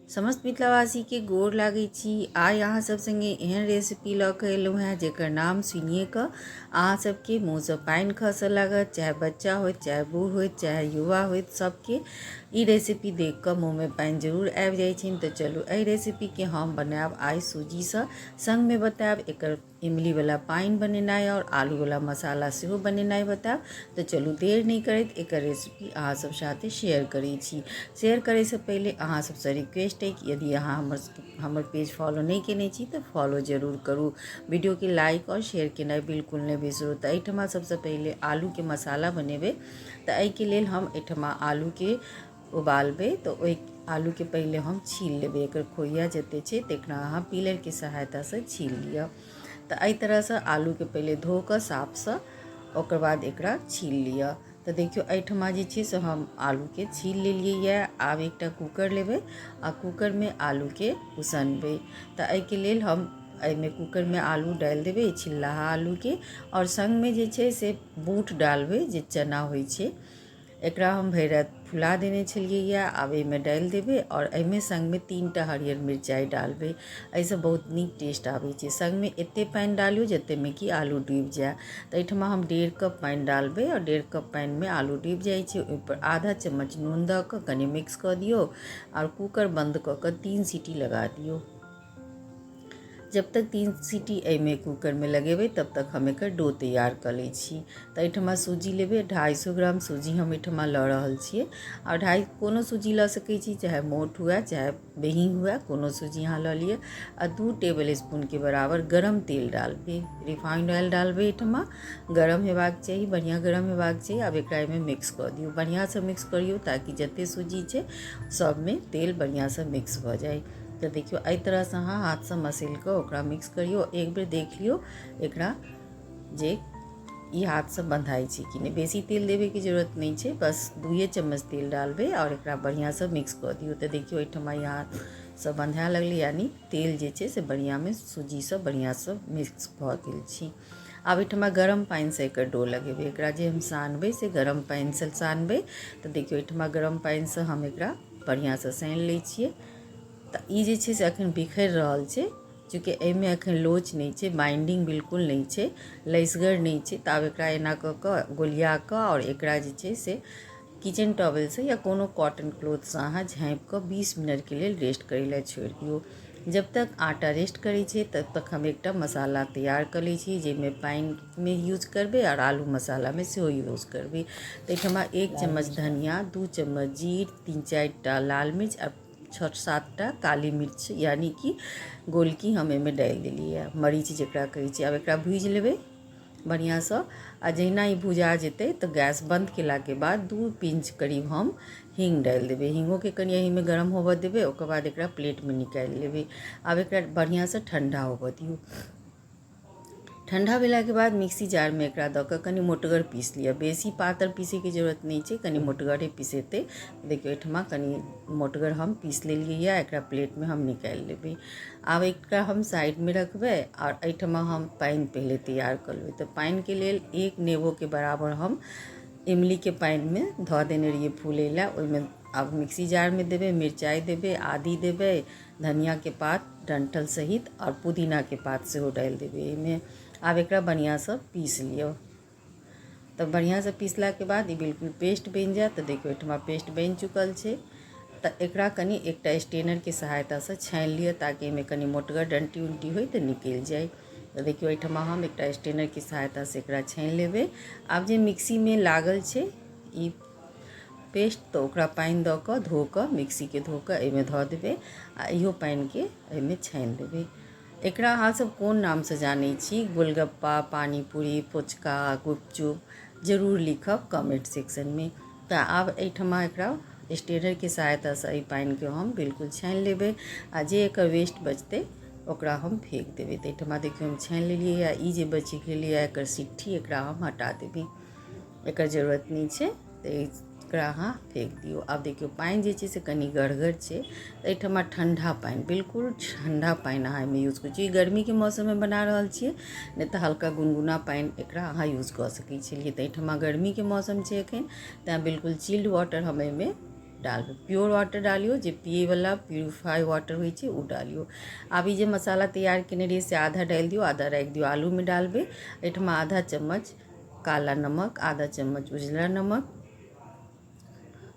समस्त मिथिलावासीके गोर लागै छी। आइ अहाँ सब सङ्गे एहन रेसिपी लऽ कऽ एलहुँ हेँ जकर नाम सुनिए कऽ अहाँ सबके मुँहसँ पानि खसऽ लागत, चाहे बच्चा होथि, चाहे बूढ़ होथि, चाहे युवा होथि, सबके ई रेसिपी देख कऽ मुँहमे पानि जरूर आबि जाइ छनि। तऽ चलू एहि रेसिपीके हम बनायब आइ सूजीसँ, सङ्गमे बतायब एकर इमलीवला पानि बनेनाइ आओर आलूवला मसाला सेहो बनेनाइ बतायब। तऽ चलू देर नहि करैत एकर रेसिपी अहाँ सब साथे शेयर करै छी। शेयर करैसँ पहिले अहाँ सबसँ रिक्वेस्ट अइ कि यदि अहाँ हमर पेज फॉलो नहि केने छी तऽ फॉलो जरूर करू, वीडियोके लाइक आओर शेयर केनाइ बिल्कुल नहि बिसरू। तऽ एहिठमा सबसँ पहिले आलूके मसाला बनेबै, तऽ एहिके लेल हम एहिठमा आलूके उबालबै। तऽ ओहि आलूके पहिले हम छील लेबै, एकर खोइया जते छै तकरा अहाँ पीलरके सहायतासँ छील लिअ। तऽ एहि तरहसँ आलूके पहिले धो कऽ साफसँ ओकर बाद एकरा छील लिअ। तऽ देखियौ एहिठमा जे छै से हम आलूके छील लेलियै। आब एकटा कूकर लेबै आ कूकरमे आलूके उसनबै। तऽ एहिके लेल हम एहिमे कूकरमे आलू डालि देबै, छिललाहा आलूके, आओर सङ्गमे जे छै से बूट डालबै, जे चना होइ छै। एकरा हम भरि राति फुला देने छलियैए, आब एहिमे डालि देबै आओर एहिमे सङ्गमे 3टा हरियर मिरचाइ डालबै। एहिसँ बहुत नीक टेस्ट आबै छै। सङ्गमे एतेक पानि डालियौ जतेकमे कि आलू डूबि जाय। तऽ एहिठमा हम 1.5 कप पानि डालबै आओर 1.5 कप पानिमे आलू डूबि जाइ छै। ओहिपर आधा चम्मच नून दऽ कऽ कनि मिक्स कऽ दियौ आओर कूकर बन्द कऽ कऽ 3 सीटी लगा दियौ। जब तक 3 सीटी एहिमे कूकरमे लगेबै तब तक हम एकर डो तैयार कऽ लै छी। तऽ एहिठमा सूजी लेबै, 250 ग्राम सूजी हम एहिठमा लऽ रहल छियै। आओर ढाइ कोनो सूजी लऽ सकै छी, चाहे मोट हुए चाहे मेही हुए, कोनो सूजी अहाँ लऽ लिअ। आ 2 टेबल स्पूनके बराबर गरम तेल डालबै, रिफाइंड ऑयल डालबै। एहिठमा गरम हेबाक चाही, बढ़िआँ गरम हेबाक चाही। आब एकरा एहिमे मिक्स कऽ दियौ, बढ़िआँसँ मिक्स करियौ ताकि जतेक सूजी छै सभमे तेल बढ़िआँसँ मिक्स भऽ जाय। तऽ देखियौ एहि तरहसँ अहाँ हाथसँ मसलि कऽ ओकरा मिक्स करियौ। एक बेर देख लियौ एकरा जे ई हाथसँ बन्धाइ छै कि नहि। बेसी तेल देबयके जरूरत नहि छै, बस 2 चम्मच तेल डालबै आओर एकरा बढ़िआँसँ मिक्स कऽ दियौ। तऽ देखियौ एहिठमा ई हाथसँ बन्धाए लगलै, यानी तेल जे छै से बढ़िआँमे सूजीसँ बढ़िआँसँ मिक्स भऽ गेल छै। आब एहिठमा गरम पानिसँ एकर डो लगेबै। एकरा जे हम सानबै से गरम पानिसँ सानबै। तऽ देखियौ एहिठमा गरम पानिसँ हम एकरा बढ़िआँसँ सानि लै छियै। तऽ ई जे छै से अखन बिखरि रहल छै, चूँकि एहिमे अखन लोच नहि छै, बाइंडिंग बिल्कुल नहि छै, लसगर नहि छै। तऽ आब एकरा एना कऽ कऽ गोलिया कऽ आओर एकरा जे छै से किचन टॉवेलसँ या कोनो कॉटन क्लोथसँ अहाँ झाँपि कऽ 20 मिनटके लेल रेस्ट करै लए छोड़ि दियौ। जब तक आटा रेस्ट करै छै तब तक हम एकटा मसाला तैयार कऽ लै छी, जाहिमे पानिमे यूज करबै आओर आलू मसालामे सेहो यूज करबै। तऽ एहिठमा 1 चम्मच धनिया, 2 चम्मच जीर, 3-4टा लाल मिर्च आ 6-7टा काली मिर्च यानी कि गोलकी हम एहिमे डालि देलियै, मरीच जकरा कहै छियै। आब एकरा भूजि लेबै बढ़िआँसँ आ जहिना ई भुजा जेतै तऽ गैस बन्द केलाके बाद 2 पिंच करीब हम हीङ्ग डालि देबै। हीङ्गोके कनि एहिमे गरम होबऽ देबै, ओकर बाद एकरा प्लेटमे निकालि लेबै। आब एकरा बढ़िआँसँ ठण्डा होबऽ दियौ। ठण्डा भेलाके बाद मिक्सी जारमे एकरा दऽ कऽ कनि मोटगर पीस लिअ। बेसी पातर पीसैके जरूरत नहि छै, कनि मोटगरे पिसेतै। देखियौ एहिठमा कनि मोटगर हम पीस लेलियै, एकरा प्लेटमे हम निकालि लेबै। आब एकरा हम साइडमे रखबै आओर एहिठमा हम पानि पहिले तैयार कऽ लेबै। तऽ पानिके लेल 1 नेबोके बराबर हम इमलीके पानिमे धऽ देने रहियै फूलै लए। ओहिमे आब मिक्सी जारमे देबै, मिरचाइ देबै, आदी देबै, धनियाके पात डण्ठल सहित आओर पुदीनाके पात सेहो डालि देबै एहिमे। आब एकरा बढ़िआँसँ पीस लिअ। तऽ बढ़िआँसँ पीसलाके बाद ई बिल्कुल पेस्ट बनि जायत। तऽ देखियौ एहिठमा पेस्ट बनि चुकल छै। तऽ एकरा कनि एकटा स्टेनरके सहायतासँ छानि लिअ ताकि एहिमे कनि मोटगर डण्टी उण्टी होइ तऽ निकलि जाय। तऽ देखियौ एहिठमा हम एकटा स्टेनरके सहायतासँ एकरा छानि लेबै। आब जे मिक्सीमे लागल छै ई पेस्ट, तऽ ओकरा पानि दऽ कऽ धो कऽ मिक्सीके धो कऽ एहिमे धऽ देबै आ इहो पानिके एहिमे छानि देबै। एकरा अहाँ सब कोन नामसँ जानै छी? गोलगप्पा, पानीपूरी, फुचका, गुपचुप, जरूर लिखब कमेंट सेक्शनमे। तऽ आब एहिठमा एकरा स्टेनरके सहायतासँ एहि पानिके हम बिल्कुल छानि लेबै आ जे एकर वेस्ट बचतै ओकरा हम फेक देबै। तऽ एहिठमा देखियौ हम छानि लेलियै। ई जे बचि गेलैए एकर सिट्ठी, एकरा हम हटा देबै, एकर जरूरत नहि छै, तऽ एकरा अहाँ फेक दियौ। आब देखियौ पानि जे छै से कनि गढ़गर छै। तऽ एहिठमा ठण्डा पानि, बिल्कुल ठण्डा पानि अहाँ एहिमे यूज करै छी। गर्मीके मौसममे बना रहल छियै, नहि तऽ हल्का गुनगुना पानि एकरा अहाँ यूज कऽ सकै छलियै। तऽ एहिठमा गर्मीके मौसम छै एखन, तैँ बिल्कुल चिल्ड वाटर हम एहिमे डालबै। प्योर वाटर डालियौ, जे पियैवला प्यूरिफाइ वाटर होइ छै ओ डालियौ। आब ई जे मसाला तैयार केने रहियै से आधा डालि दियौ, आधा राखि दियौ, आलूमे डालबै। एहिठमा आधा चम्मच काला नमक, आधा चम्मच उजला नमक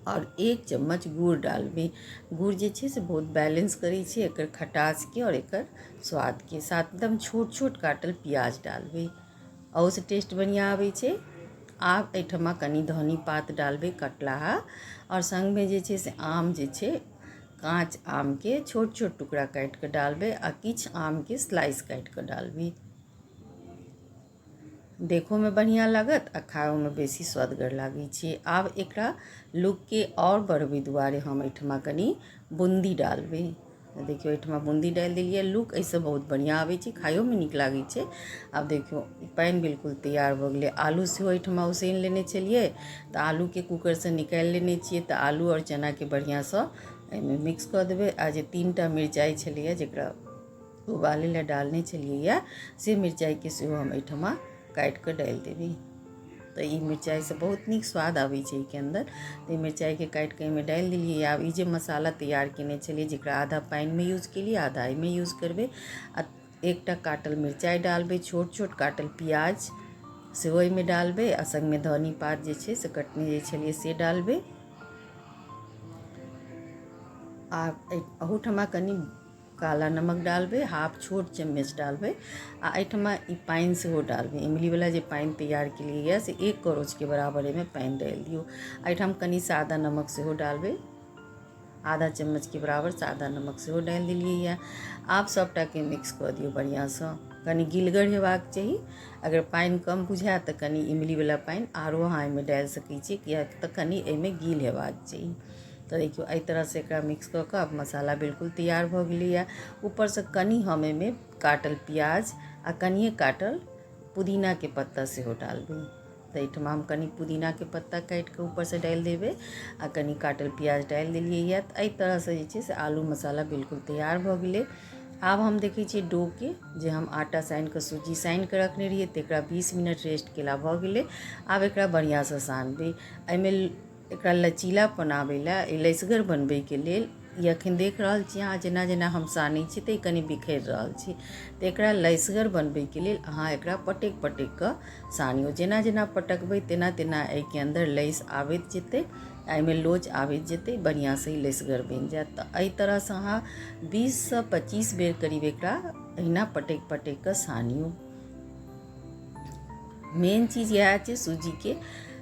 आओर 1 चम्मच गुड़ डालबै। गुड़ जे छै से बहुत बैलेंस करै छै एकर खटासके आओर एकर स्वादके। साथ एकदम छोट छोट काटल प्याज डालबै, अहूसँ टेस्ट बढ़िआँ आबै छै। आब एहिठमा कनि धनी पात डालबै कटलाहा, आओर सङ्गमे जे छै से आम जे छै काँच आमके छोट छोट टुकड़ा काटि कऽ डालबै आ किछु आमके स्लाइस काटि कऽ डालबै। देखोमे बढ़िआँ लागत आ खाओमे बेसी स्वदगर लागै छै। आब एकरा लुकके आओर बढ़बै दुआरे हम एहिठमा कनि बून्दी डालबै। देखियौ, एहिठमा बून्दी डालि देलियै। लुक एहिसँ बहुत बढ़िआँ आबै छै, खाइयोमे नीक लागै छै। आब देखियौ, पानि बिल्कुल तैयार भऽ गेलै। आलू सेहो एहिठमा उसनि लेने छलियै, तऽ आलूके कूकरसँ निकालि लेने छियै, तऽ आलू आओर चनाके बढ़िआँसँ एहिमे मिक्स कऽ देबै। आ जे 3टा मिरचाइ छलैए जकरा उबालै लए डालने छलियै, से मिरचाइके सेहो हम एहिठमा काटि कऽ डालि देबै। तऽ ई मिरचाइसँ बहुत नीक स्वाद आबै छै एहिके अन्दर। तऽ ई मिरचाइके काटि कऽ एहिमे डालि देलियै। आब ई जे मसाला तैयार कयने छलियै, जकरा आधा पानिमे यूज केलियै, आधा एहिमे यूज करबै, आ 1टा काटल मिरचाइ डालबै, छोट छोट काटल प्याज सेहो एहिमे डालबै, आ सङ्गमे धनी पात जे छै से कटने जे छलियै से डालबै। आ अहूठमा कनि काला नमक डालबै, हाफ छोट चम्मच डालबै। आ एहिठमा ई पानि सेहो डालबै, इमलीवला जे पानि तैयार केलियै से 1 करोचके बराबर एहिमे पानि डालि दियौ। एहिठाम कनि सादा नमक सेहो डालबै, आधा चम्मचके बराबर सादा नमक सेहो डालि देलियै। आब सभटाके मिक्स कऽ दियौ बढ़िआँसँ। कनि गिलगर हेबाक चाही। अगर पानि कम बुझायत तऽ कनि इमलीवला पानि आरो अहाँ एहिमे डालि सकै छी, किएक तऽ कनि एहिमे गील हेबाक चाही। तऽ देखियौ, एहि तरहसँ एकरा मिक्स कऽ कऽ आब मसाला बिल्कुल तैयार भऽ गेलैए। ऊपरसँ कनि हम एहिमे काटल प्याज आ कनिए काटल पुदीनाके पत्ता सेहो डालबै। तऽ एहिठमा हम कनि पुदीनाके पत्ता काटि कऽ ऊपरसँ डालि देबै आ कनि काटल प्याज डालि देलियैए। तऽ एहि तरहसँ जे छै से आलू मसाला बिल्कुल तैयार भऽ गेलै। आब हम देखै छियै डोके, जे हम आटा सानि कऽ सूजी सानि कऽ रखने रहियै, तऽ एकरा 20 मिनट रेस्ट केला भऽ गेलै। आब एकरा बढ़िआँसँ सानबै। एहिमे एकरा लचीलापन आबै लए, ई लसिगर बनबैके लेल, ई अखन देख रहल छी अहाँ, जेना जेना हम सानै छी तऽ ई कनि बिखरि रहल छै। तऽ एकरा लसिगर बनबैके लेल अहाँ एकरा पटकि पटकि कऽ सानियौ। जेना जेना पटकबै तेना तेना एहिके अन्दर लसि आबैत जेतै आ एहिमे लोच आबैत जेतै, बढ़िआँसँ ई लसिगर बनि जायत। तऽ एहि तरहसँ अहाँ 20सँ 25 बेर करीब एकरा एहिना पटकि पटकि कऽ सानियौ। मेन चीज इएह छै सूजीके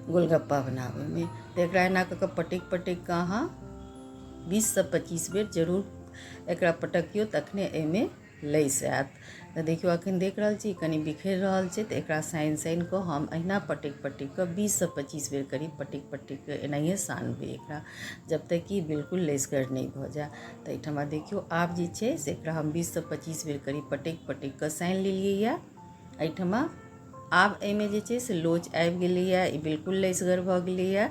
गोलगप्पा बनाबैमे। तऽ एकरा एना कऽ कऽ पटकि पटकि कऽ अहाँ 20सँ 25 बेर जरूर एकरा पटकियौ, तखने एहिमे लैस आयत। तऽ देखियौ, अखन देख रहल छी कनि बिखरि रहल छै। तऽ एकरा सानि सानि कऽ हम अहिना पटकि पटकि कऽ 20सँ 25 बेर करीब पटकि पटकि कऽ एनाहिए सानबै एकरा, जब तक कि बिल्कुल लसिगर नहि भऽ जाय। तऽ एहिठमा देखियौ, आब जे छै से एकरा हम 20सँ 25 बेर करीब पटकि पटकि कऽ सानि लेलियैए। एहिठमा आब एहिमे जे छै से लोच आबि गेलैए, ई बिल्कुल लसिगर भऽ गेलैए।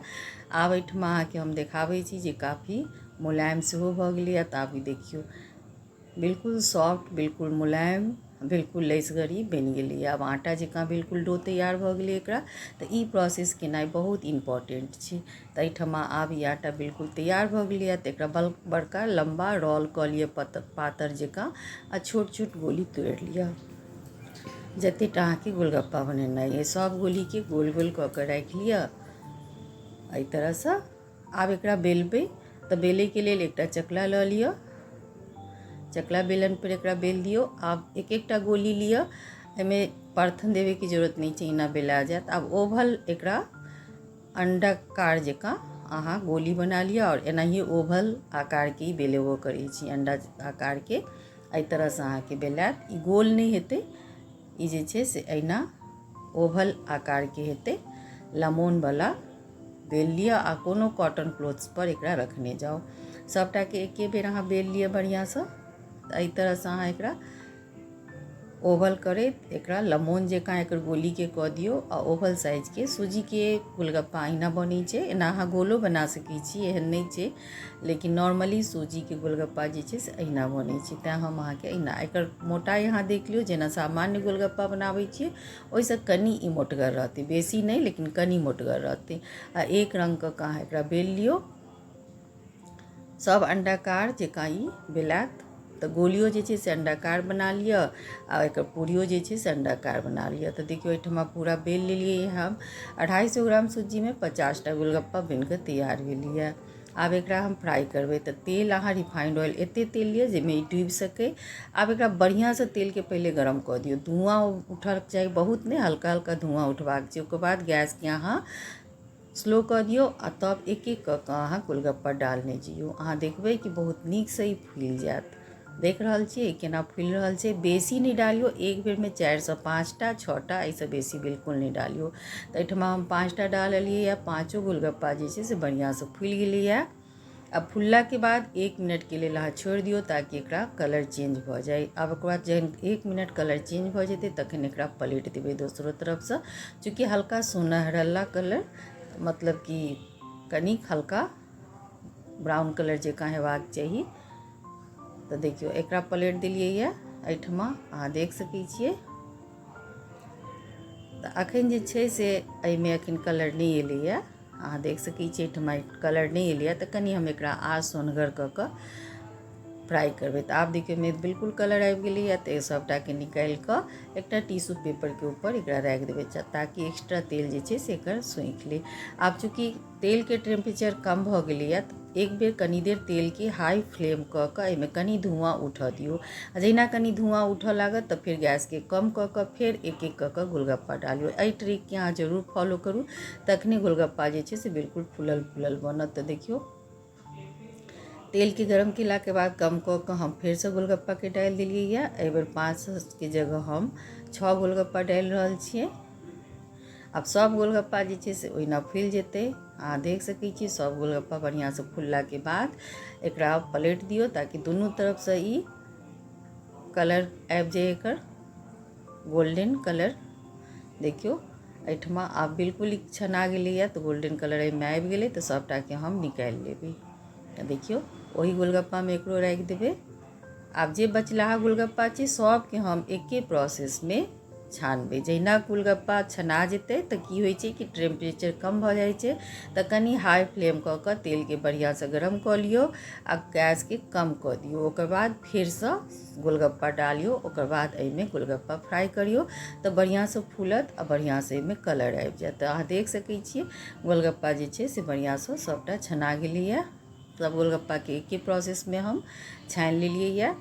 आब एहिठमा अहाँके हम देखाबै छी जे काफी मुलायम सेहो भऽ गेलैए। तऽ आब ई देखियौ, बिल्कुल सॉफ्ट, बिल्कुल मुलायम, बिल्कुल लसिगर ई बनि गेलैए। आब आटा जकाँ बिल्कुल डो तैयार भऽ गेलै एकरा। तऽ ई प्रोसेस केनाइ बहुत इम्पोर्टेंट छै। तऽ एहिठमा आब ई आटा बिल्कुल तैयार भऽ गेलैए। तऽ एकरा बड़का लम्बा रोल कऽ लिअ, पातर जकाँ, आ छोट छोट गोली तोड़ि लिअ, जतेक टा अहाँके गोलगप्पा बनेनाइ अइ। सभ गोलीके गोल गोल कऽ कऽ राखि लिअ एहि तरहसँ। आब एकरा बेलबै। तऽ बेलैके लेल एकटा चकला लऽ लिअ, चकला बेलनपर एकरा बेल दियौ। आब एक एकटा गोली लिअ, एहिमे परथन देबैके जरूरत नहि छै, एना बेला जायत। आब ओभल एकरा अण्डाकार जकाँ अहाँ गोली बना लिअ, आओर एनाहिए ओभल आकारके ई बेलेबो करै छी, अण्डा आकारके एहि तरहसँ अहाँके बेलायत। ई गोल नहि हेतै, ई जे छै से एहिना ओभल आकारके हेतै। लमोनवला बेल लिअ आ कोनो कॉटन क्लोथ्सपर एकरा रखने जाउ। सभटाके एके बेर अहाँ बेल लिअ बढ़िआँसँ। तऽ एहि तरहसँ अहाँ एकरा ओवल करैत एकरा लमोन जकाँ एकर गोलीके कऽ दियौ आ ओवल साइजके। सूजीके गोलगप्पा अहिना बनै छै। एना अहाँ गोलो बना सकै छी, एहन नहि छै, लेकिन नॉर्मली सूजीके गोलगप्पा जे छै से अहिना बनै छै। तैँ हम अहाँके अहिना एकर मोटाइ अहाँ देख लियौ, जेना सामान्य गोलगप्पा बनाबै छियै ओहिसँ कनि ई मोटगर रहतै, बेसी नहि लेकिन कनि मोटगर रहतै। आ एक रङ्ग कऽ कऽ अहाँ एकरा बेल लियौ। सब अंडाकार जकाँ ई बेलायत। तऽ गोलियो जे छै से अंडाकार बना लिअ आ एकर पूरियो जे छै से अंडाकार बना लिअ। तऽ देखियौ एहिठमा पूरा बेल लेलियै हम। 250 ग्राम सुज्जीमे 50टा गोलगप्पा बनिकऽ तैयार भेलैए। आब एकरा हम फ्राइ करबै। तऽ तेल अहाँ रिफाइंड ऑयल एते तेल लिअ जाहिमे ई डूबि सकै। आब एकरा बढ़िआँसँ तेलके पहिले गरम कऽ दियौ। धुआँ उठऽके चाही, बहुत नहि, हल्का हल्का धुआँ उठबाक छै। ओकर बाद गैसके अहाँ स्लो कऽ दियौ आ तब एक एक कऽ कऽ अहाँ गोलगप्पा डालने जइयौ। अहाँ देखबै कि बहुत नीकसँ ई फूलि जायत। देख रहल छियै केना फूलि रहल छै। बेसी नहि डालियौ, एक बेरमे 4 सँ 5टा 6टा, एहिसँ बेसी बिल्कुल नहि डालियौ। तऽ एहिठमा हम 5टा डाललियै। पाँचो गोलगप्पा जे छै से बढ़िआँसँ फूलि गेलैए। आब फुललाके बाद 1 मिनटके लेल अहाँ छोड़ि दियौ ताकि एकरा कलर चेंज भऽ जाय। आब ओकर बाद जहन 1 मिनट कलर चेंज भऽ जेतै तखन एकरा पलटि देबै दोसरो तरफसँ। चूँकि हल्का सुनहरला कलर, मतलब कि कनिक हल्का ब्राउन कलर जकाँ हेबाक चाही। तऽ देखियौ, एकरा पलटि देलियै यऽ एहिठमा, अहाँ देख सकै छियै। तऽ अखन जे छै से एहिमे अखन कलर नहि एलैए। अहाँ देख सकै छियै, एहिठमा कलर नहि एलैए। तऽ कनि हम एकरा आर सोन्हगर कऽ कऽ फ्राइ करबै। तऽ आब देखियौ, एहिमे बिल्कुल कलर आबि गेलैए। तऽ सभटाके निकालि कऽ एकटा टिश्यू पेपरके ऊपर एकरा राखि देबै ताकि एक्स्ट्रा तेल जे छै से एकर सोखि ले। आब चूँकि तेलके टेम्परेचर कम भऽ गेलैए, तऽ एक बेर कनि देर तेलके हाई फ्लेम कऽ कऽ एहिमे कनि धुआँ उठऽ दियौ। आ जहिना कनि धुआँ उठऽ लागत तऽ फेर गैसके कम कऽ कऽ फेर एक एक कऽ कऽ गोलगप्पा डालियौ। एहि ट्रिकके अहाँ जरूर फॉलो करू, तखने गोलगप्पा जे छै से बिल्कुल फूलल फूलल बनत। तऽ देखियौ, तेलके गरम केलाके बाद कम कऽ कऽ हम फेरसँ गोलगप्पाके डालि देलियै यऽ। एहिबेर 5के जगह हम 6 गोलगप्पा डालि रहल छियै। आब सब गोलगप्पा जे छै से ओहिना फुलि जेतै। अहाँ देख सकै छियै, सब गोलगप्पा बढ़िआँसँ फुललाके बाद एकरा पलटि दियौ ताकि दुनू तरफसँ ई कलर आबि जाय, एकर गोल्डन कलर। देखियौ, एहिठमा आब बिल्कुल ई छना गेलैए, तऽ गोल्डन कलर एहिमे आबि गेलै। तऽ सभटाके हम निकालि लेबै। देखियौ, ओही गोलगप्पामे एकरो राखि देबै। आब जे बचलाहा गोलगप्पा छै, सभके हम एके प्रोसेसमे छानबै। जहिना गोलगप्पा छना जेतै तऽ की होइ छै कि टेम्परेचर कम भऽ जाइ छै। तऽ कनि हाई फ्लेम कऽ कऽ तेलके बढ़िआँसँ गरम कऽ लियौ आ गैसके कम कऽ दियौ। ओकर बाद फेरसँ गोलगप्पा डालियौ। ओकर बाद एहिमे गोलगप्पा फ्राइ करियौ तऽ बढ़िआँसँ फूलत आ बढ़िआँसँ एहिमे कलर आबि जायत। तऽ अहाँ देख सकै छियै, गोलगप्पा जे छै से बढ़िआँसँ सभटा छना गेलैए। सब गोलगप्पाके एके प्रोसेसमे हम छानि लेलियै यऽ।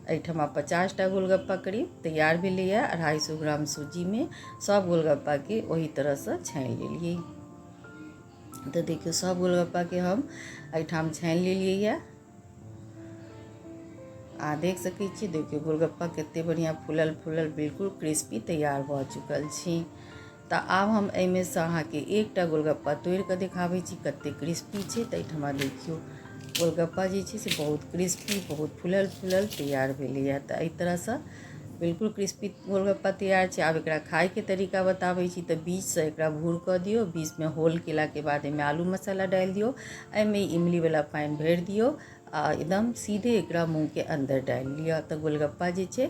एहिठमा 50टा गोलगप्पा करीब तैयार भेलैए 250 ग्राम सूजीमे। सब गोलगप्पाके ओही तरहसँ छानि लेलियै। तऽ देखियौ, सब गोलगप्पाके हम एहिठाम छानि लेलियै यऽ। अहाँ देख सकै छियै। देखियौ, गोलगप्पा कते बढ़िआँ फूलल फूलल, बिल्कुल क्रिस्पी तैयार भऽ चुकल छी। तऽ आब हम एहिमे सँ अहाँके एकटा गोलगप्पा तोड़ि कऽ देखाबै छी, कते क्रिस्पी छै। तऽ एहिठमा देखियौ, गोलगप्पा जे छै से बहुत क्रिस्पी, बहुत फूलल फूलल तैयार भेलैए। तऽ एहि तरहसँ बिल्कुल क्रिस्पी गोलगप्पा तैयार छै। आब एकरा खायके तरीका बताबै छी। तऽ बीचसँ एकरा भूर कऽ दियौ। बीचमे होल केलाके बाद एहिमे आलू मसाला डालि दियौ। एहिमे इमलीवला पानि भरि दियौ आ एकदम सीधे एकरा मुँहके अन्दर डालि लिअ। तऽ गोलगप्पा जे छै,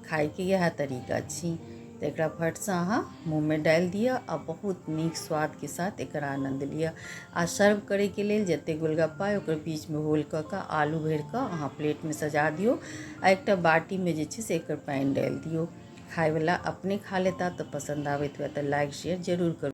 खायके इएह तरीका छी। तऽ एकरा फटसँ अहाँ मुँहमे डालि दिअ आ बहुत नीक स्वादके साथ एकर आनन्द लिअ। आ सर्व करैके लेल जतेक गोलगप्पा अइ, ओकर बीचमे होल कऽ कऽ आलू भरि कऽ अहाँ प्लेटमे सजा दियौ आ एकटा बाटीमे जे छै से एकर पानि डालि दियौ। खायवला अपने खा लेता। तऽ पसन्द आबैत हुए तऽ लाइक शेयर जरूर करू।